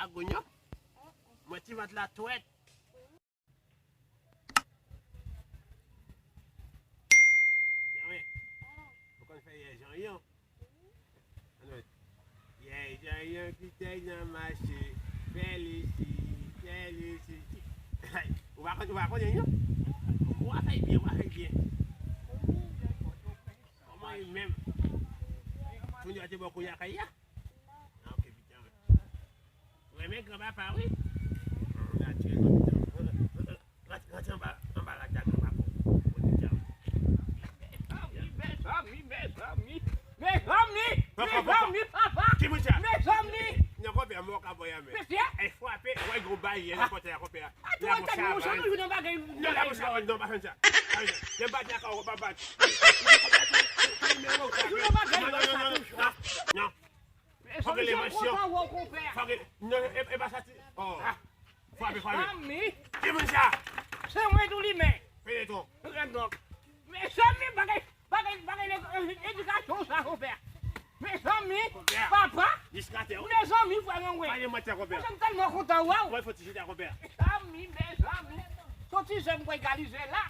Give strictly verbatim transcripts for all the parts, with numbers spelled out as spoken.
Agonyo. Mwen ti vant la twèt. Jan wi. Ou konn fè yè jan yon. Yè jan yon ki tèy nan mache. Fè li si, fè li si. Ou pa konn, ou pa konnen yon? Ou pa fè byen, ou pa fè byen. Kòman e menm? Moun yo te bò kounye a kay la? Ah, ok, pita. Renmen granpapa, wi. Rantre, rantre, rantre anba, anba lata granpapa. Mezanmi, mezanmi, mezanmi, mezanmi, mezanmi, papa. Ki moun sa? Mezanmi. Non, konpè, mò ka voye a men. Mesye. Ay frape, wè gwo baryè nan kote a, konpè a. A tou an tèt mouche nou jwenn bagay. Non, la mouche, non, pa fè sa. Pa fè sa. Lè m bat la ka ou pa bat. Ou jwenn bagay nan sa toujou. Non, non, non, non. Fòk gen levansion. Fòk gen, non, e, e pa sa ti. Oh. Frape, frape. Mezanmi. Ki moun sa? Se mwen tou li men. Fenetron. Mezanmi, bagay, bagay, bagay, edikasyon sa, konpè. Mezanmi, papa. Diskatè, wi. Mezanmi, frè mwen, wi. Pa gen manti, konpè. Mwen tèlman kontan, waw. Mwen fò ti chita, konpè. Mezanmi, mezanmi. Son ti jèn pou egalize la.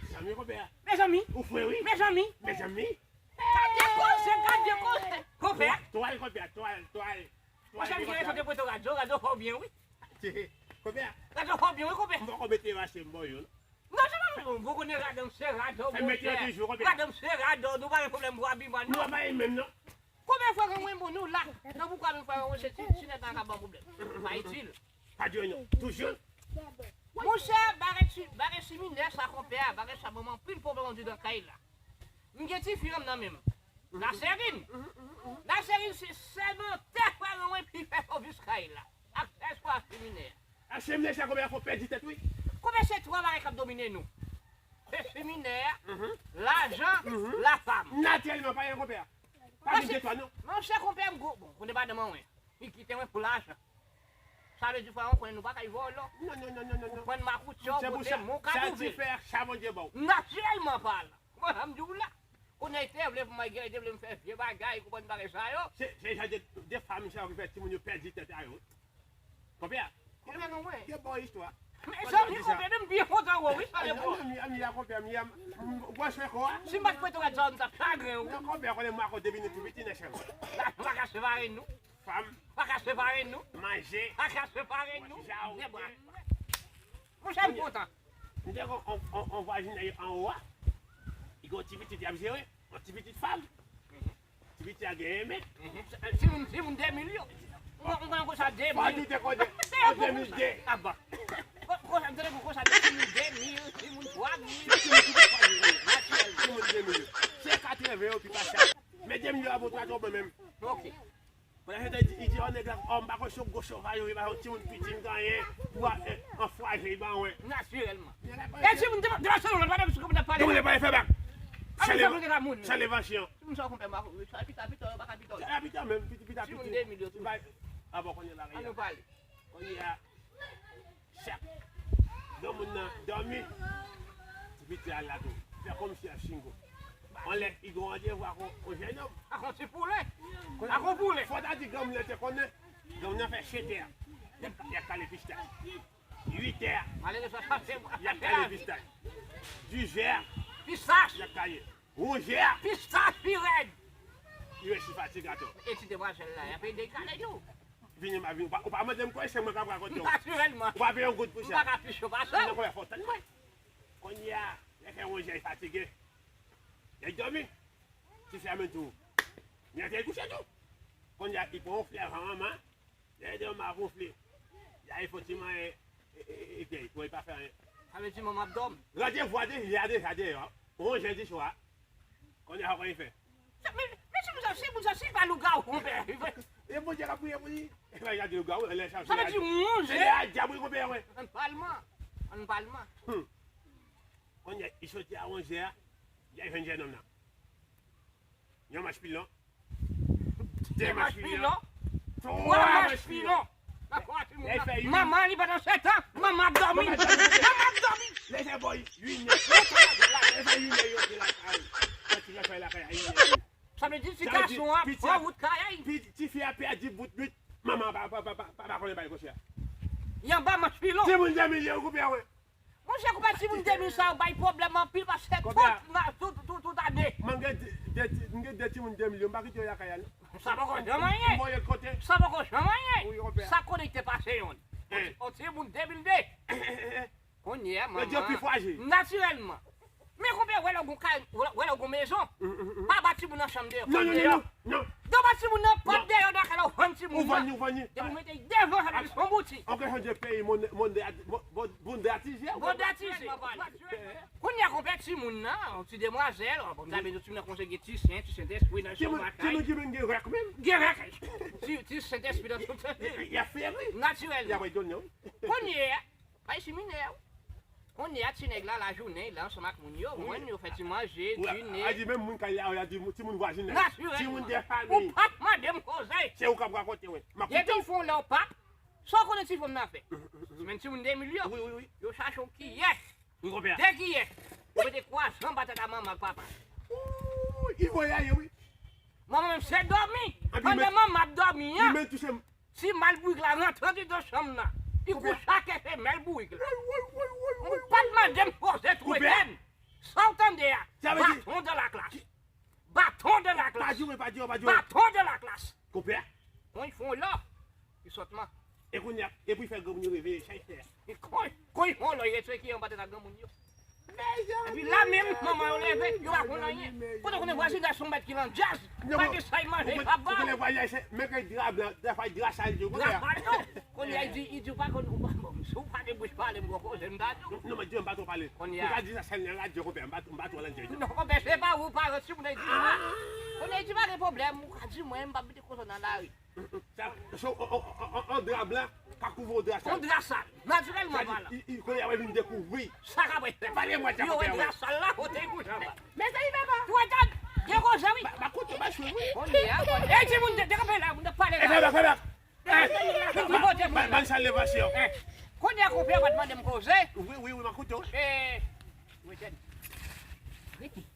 Mezanmi, konpè. Mezanmi. Ou fre, wi. Mezanmi. Mezanmi. Gade koze, gade koze. Konpè. Twal, konpè, twal, twal. Monchè, m genlè sot prete w radyo, radyo fè w byen, wi. Konpè. Radyo fè w byen, wi, konpè. M poko mete rache m bò yo, non. Non, se pa vre, non. Ou konnen radyo m se radyo, monchè. Radyo m se radyo, nou pa gen pwoblèm pou abiman, non. Nou pa gen menm, non. Konbyen fwa ke mwen bon nou la? Nan poukwa nou fè yon se ti, ti nèg la ka ban pwoblèm. Pa itil. Pa di non. Toujou. Monchè, bagay ti, bagay siminè sa konpè a, bagay sa ban m anpil pwoblèm andidan kay la. M gen ti fi an nan men m. Laserin. Laserin se sèmantè frè mwen pi fè sèvis kay la. Ak sèvis pou siminè. Ak siminè sa konbyen fò pèdi tèt wi. Konbyen se twa bagay k ap domine nou. Se siminè, lajan, lafam. Natirèlman, pa gen konpè a. Pa gen detwa non. Monchè konpè m gwo. Bon, kote madanm mwen. Li kite mwen pou lajan. Sa vle di frè mwen konnen nou pa kay vòlò. Non, non, non, non, non. Ou pran makoutyon, ou pote mon ka pou vil. Sa ti fè sa Bondye ba w. Natirèlman palan. Mwen, jan m di w la. Konnen li te vle pou m al gen, li te vle m fè vye bagay, konprann bagay sa yo. Se, se jan de, de fanm sa yo ki fè timoun yo pèdi tèt a yo. Konpè a. Konpè nou, wi. Gen bon istwa. Mezanmi, konpè, nou byen kontan wè w, wi, sa depo. Ami, ami, a konpè, ami, a, m, m, w wè se kò a? Si m pa t prete w rad sa, m t ap chagren, wi. Non, konpè, konnen mwen akonte vini tou piti nan chanm. La, nou pa ka separe nou. Fanm. Pa ka separe nou. Manje. Pa ka separe nou. Debra. Monchè, m kontan. M te gen on, on, on vwazinay anwo a. Li gen on ti pitit y ap jere. On ti pitit fanm. Ti pitit la gen en mèt. Timoun, timoun de mil yo. Ou konn, ou konn konsa de mil. Fò di te konn de mil de. Aba. Konsa, m tande konsa de mil, de mil, timoun twa mil. Timoun de mil yo. Se katreven yo pi pa sa. Men de mil yo a bon twa twò bon menm. Ok. Pandan se tan li di, li di, ò, nèg la, ò, m pa konn si yon gwo chova yo, e pa yon timoun piti m genyen pou a, e, anfouraje li ba mwen. Natirèlman. E timoun te, te pase yon lòt, pa t ap sou konpè n ap pale. Timoun te pale fè bak. San levansiyon. Timoun sa konpè m pa konn, sa pita, pita, yo pa ka pita. Sa pita menm, pita, pita, pita. Timoun de mil yo tou. Ba, a bon, kounye a la, ann nou pale. Kounye a, Chak granmoun nan dòmi, ti pitit la la tou. Fè kòmsi y ap chingo. On lè, li gen randevou ak on, on jènòm. Ak on ti poulen. Ak on poulen. Fò ta di granmoun nan te konnen. Granmoun nan fè sèt è. Y ap, y ap kale pistach. Uit è. Malerezman, sa se. Y ap kale pistach. Diz è. Pistach. Y ap kale. Wonz è. Pistach pi rèd. Li resi fatig atò. E ti demwazèl la, y ap ede kale tou. Vini, m a vini. Ou pa, ou pa mande m kòb, se mwen k ap rakonte w. Natirèlman. Ou pa peye yon goud pou sa. M pa ka plis yo pase w. Mwen konbyen fò tann mwen. Kounye a, lè fè wonz è, li fatige. Lè l dòmi. Ti frè mwen tou. Li antre l kouche tou. Kounye a, li pran yon flè van manman. Lè l dòmi a gonfle. Li ale fè ti manyen, e, e, e, e, pou li pa fè anyen. Sa vle di manman ap dòmi. Randevou a deja, deja deyò. Wonz è di swa. Kounye a, sa w konn li fè? Men, men si moun sa, si moun sa, si l pa lougawou, konpè. E Bondye k ap priye pou li. E pa gade lougawou, lè sa. Sa vle di wonz è. Lè a dyab wi, konpè, wi. Ann palman. Ann palman. Kounye a, li soti a wonz è a, li al jwenn jènòm nan. Yon mach pilon. De mach pilon. Twa mach pilon. Manman li pandan sèt an, manman ap dòmi. Manman ap dòmi. Lè fè bò uit nè. Lè fè uit nè yo te lakay. Sa vle di ti gason an pran wout kay. Ti Fi a pèdi bout nwit. Manman pa, pa, pa, pa, pa, pa konnen bagay konsa. Li anba manch pilon. Timoun de milyon, konpè, wi. Monchè, konpè, timoun de milyon sa yo bay pwoblèm anpil paske tout, tout, tout ane. Mwen gen de, de, mwen gen de timoun de milyon, m pa kite yo lakay la, non. Sa poko janm anyen. M voye l kote. Sa poko janm anyen. Wi, konpè. Sa konnen ki te pase yonn. Yon timoun de milyon de. Kounye a, manman. Yo di yo pi fwajil. Natirèlman. Men konpè, wè lè w gon kay, wè lè w gon mezon. Pa ba timoun nan chanm deyò, pòt deyò. Non, non, non, non. Dò ba timoun nan pòt deyò nan kay la, ou vann timoun nan. Ou vann li, ou vann li. Depi w mete l devan, sa vle di se yon boutik. Ok, chanje peyi, moun, moun de, moun, moun, moun de atizye. Moun de atizye. Kounye a, konpè, timoun nan, yon ti demwazèl, bon, m ta vle di timoun nan kòmanse gen ti sen, ti Sentespri nan chòm lakay. Timoun ki menm gen rèk menm. Gen rèk. Ti, ti Sentespri nan tout. Y ap fè ri. Natirèlman. Y ap etone, wi. Kounye a, bay siminè, wi. Kounye a, ti nèg la, lajounen, li la ansanm ak moun yo, konprann, yo fè ti manje, dine. A di menm moun kay la, a di timoun vwazinaj. Natirèlman. Timoun de fanmi. Ou p ap mande m koze. Se ou k ap rakonte, wi. M ap koute w. Depi l fè yon lè w p ap, sa w konnen ti fanm nan fè? Menm timoun de milyon. Wi, wi, wi. Yo chache yon kiyè. Wi, konpè. De kiyè. Yo mete kwazan patat a manman ak papa. Ooh, li voye aye, wi. Manman menm se dòmi. Pandan manman ap dòmi an. Li menm touche m. Ti mal bourik la rantre andidan chanm nan. Li kouche ak femèl bourik la. Ou pa t mande m koze twete m. Sa w tande a? Baton dans la classe. Baton dans la classe. Pa di w, pa di w, pa di w. Baton dans la classe. Konpè. Kon y fon lò. Li sòt man. E kounye a, epi fè granmoun yo reveye chay fè a. Kon y fon lò, li retire ki anba tèt a granmoun yo. Epi la menm, manman yo leve, yo pa konn anyen. Kote w konnen vwazinaj se yon mèt ki nan djaz, pa gen sa y manje, pa ba w. Ou konnen vwazinaj se, men kay dra blan, dra fay, dra sal yo, konnen. Dra fay yo. Kounye a, li di, li di, ou pa konn, ou pa, bon, si w pa gen bouch pale, m gon koze, m ta di w. Non, men di m pa twò pale. Kounye a. Ou ka di sa sèl nan radyo, konpè, m pa, m pa twò nan djaz. Non, konpè, se pa ou, pa, si moun di sa. Kounye a, li di, pa gen pwoblèm, ou ka di mwen, m pa mete koze w nan lari. Sa, se yon, yon, yon, yon, yon dra blan ka kouvri yon dra sal. Yon dra sal, natirèlman palan. Sa di, i, i, kounye a, w vin dekouvri. Sa k ap fèt? Pale mwen, sa. Yo wè dra sal la, kote l kouche anba. Mezanmi, papa. Ou entèd? Gen koze, wi. M ap koute, m ap swiv, wi. Kounye a, kounye a. Ey, timoun, te, te kanpe la, moun ap pale la. Fè bak, fè bak. Vin tripote moun la. Ban, ban sal levansi yo. Kounye a, konpè a pa t mande m koze. Wi, wi, wi, m ap koute w. E, ou entèd? Rete.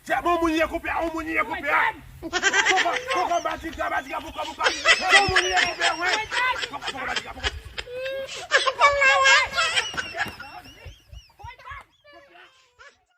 Se bon moun ye koupe a, bon moun ye koupe a. Poko, poko madiga, madiga, poko, poko. Bon moun ye koupe a, wi. Poko, poko madiga, poko.